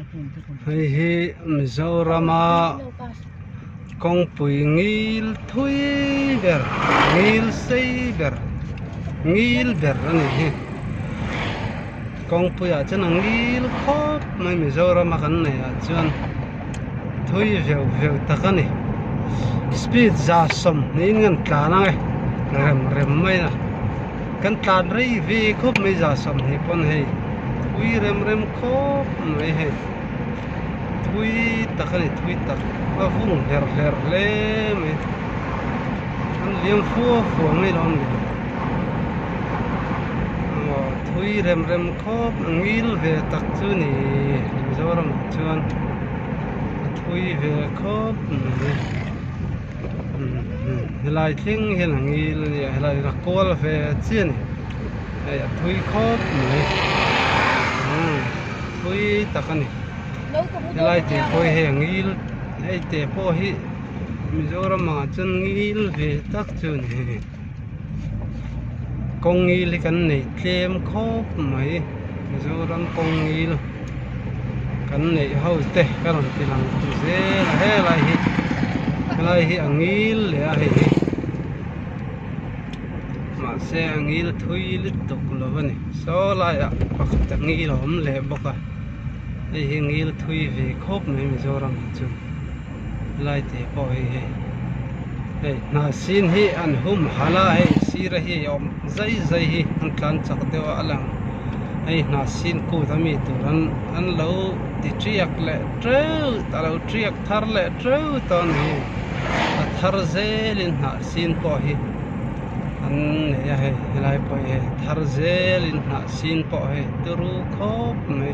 Hei hi Mizorama kawngpui ngil thui ber ngil sei ber ngil ber a ni hi kawngpuiah chuan a ngil khawp mai Mizorama kan neih ah chuan thui veuh veuh tak a ni speed 120 in kan tlan ang e rem rem mai a kan tlan rei ve khawp mai 120 pawn hei thui rem rem khawp mai hei thui tak a ni thui tak a vung hlerh hlerh hle mai an liam fua fua mai lo ani aw thui rem rem khawp a ngil ve tak chu ni Mizoram ah chuan a thui ve khawp mai helai thleng hian a ngil a nia helai a kual ve chiah a ni hei a thui khawp mai thui tak a ni helai te pawh hi hei a ngil hei te pawh hi Mizoram ah chuan ngil ve tak chu a ni kawng ngil hi kan nei tlem khawp mai Mizoram kawng ngil kan neih ho te ka rawn ti lang zel a helai hi helai hi a ngil leh a hei hi mahse a ngil thui lutuk lo a ni saw laiah pakhat a ngil a awm leh bawk a hei hi ngil thui ve khawp mai Mizoram ah chuan helai te pawh hi hei hei hna sin hi an hum halh a hei sir a hi awm zai zai hi an tlan chak deuh a a lang hei hna sin kut a mi tur an an lo ti tiak leh teuh a lo tiak thar leh teuh tawh a ni a thar zelin hnah sin pawh hi an nei a hei helai pawh hi hei thar zelin hnah sin pawh hei turu khawp mai.